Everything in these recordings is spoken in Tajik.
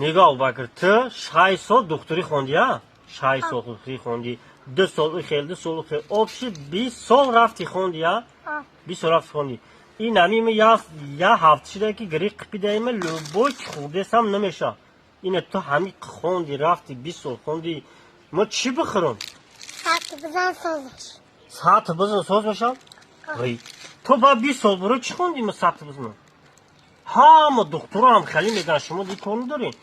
Нигоҳ, Абубакр, ту 6 сол духтурӣ хондӣ, а? 6 сол духтурӣ хондӣ, 2 сол хел, 2 сол хел, общий 20 сол рафти хондӣ, а? 20 сол рафти хондӣ. Ин ҳамима я ҳафта шуда, ки гирӣ қипидаима, любой чи хурдесам намеша. Ина ту ҳами хонди, рафти, 20 сол хонди, мо чӣ бихӯрам? Сати бизан созаш. Сати бизан соз мешав? Вай, ту ба 20 сол барои чӣ хонди? Ма сати бизанам, ҳама духтуроам хеле мегӯянд, шумо ди кор надоред.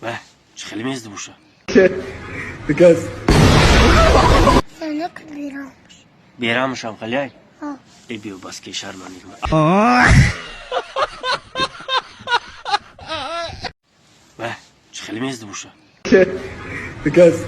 Ваҳ, чӣ хеле мезда боша. Because Занак берамш. Берамшам халяй. А. Э, биё, баски шармандӣ. Ваҳ, чӣ хеле мезда боша. Because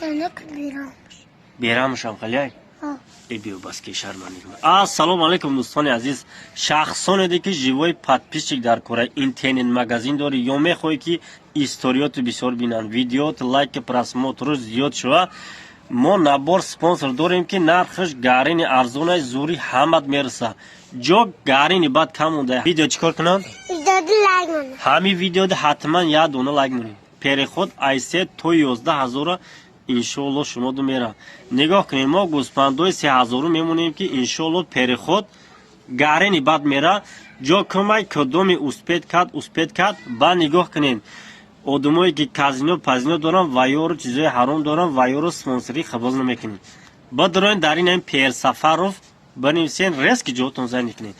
Занак берамш. Берамшам халяй. А. Э, биё, баски шармандӣ. Ассалому алайкум, дӯстони азиз, шахсоне, ки живой подписчик дар кора, интернет магазин дорӣ ё мехоҳӣ, ки историёту бисёр бинанд, видеот, лайки, просмотру зиёд шава, мо набор спонсор дорем, ки нархаш гарини арзонай, зури ҳамат мераса, ҷо гарини бад кам монда. Видео чӣ кор кунанд? Видеоди лайк монад. Ҳамин видеода ҳатман як дона лайк монед. Переход айсе то 11 ҳазора иншоалло шумо ду мера. Нигоҳ кунед, мо гӯспандои 3000-у мемонем, ки иншоалло переход гарини бад мера. Ҷо кумай кадоми успеть кард, успеть кард. Ба нигоҳ кунед, одамое ки казино пазино доранд ва ёру чизои ҳаром доранд, ва ёру спонсорӣ қабул намекунед. Бадароен, дар ин ҳамин Персафаров бинависен, резки ҷоотон зани кунед.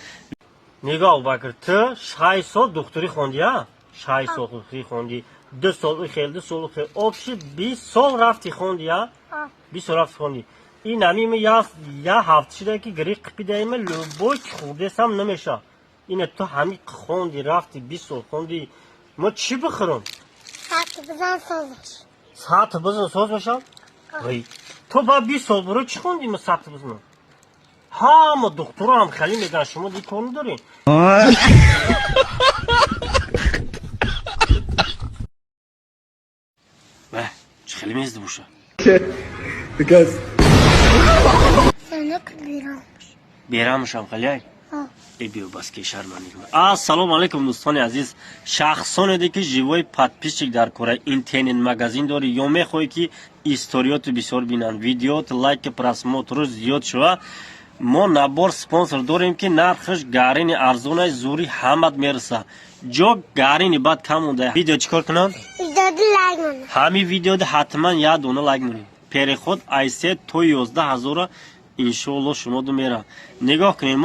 Нигоҳ, Абубакр, ту 6 сол духтурӣ хондӣ, а? 6 сол духтурӣ хондӣ, 2 сол хел, 2 сол хел, общий 20 сол рафти хонди, а? 20 сол рафти хондӣ. Ин ҳамима я ҳафта шуда, ки гирӣ қипидаима, любой чи хурдесам намеша. Ина ту ҳами хонди, рафти, 20 сол хонди, мо чӣ бихӯрам? Сати бизан созаш. Сати бизан соз мешав? Вай, ту ба 20 сол барои чӣ хонди? Ма сати бизанам, ҳама духтуроам хеле мегӯянд, шумо ди кор надоред. Ваҳ, чӣ хеле мезда боша. Because Занак берамш. Берамшам халяй. А. Э, биё, баски шармандӣ. Ассалому алайкум, дӯстони азиз, шахсоне, ки живой подписчик дар кора, интернет магазин дорӣ ё мехоҳӣ, ки историёту бисёр бинанд, видеот, лайки, просмотру зиёд шава, мо набор спонсор дорем, ки нархаш гарини арзонай, зури ҳамат мераса, ҷо гарини бад кам монда. Видео чӣ кор кунанд? Видеоди лайк монад. Ҳамин видеода ҳатман як дона лайк монед. Переход айсе то 11 ҳазора иншоалло шумо ду мера. Нигоҳ кунед.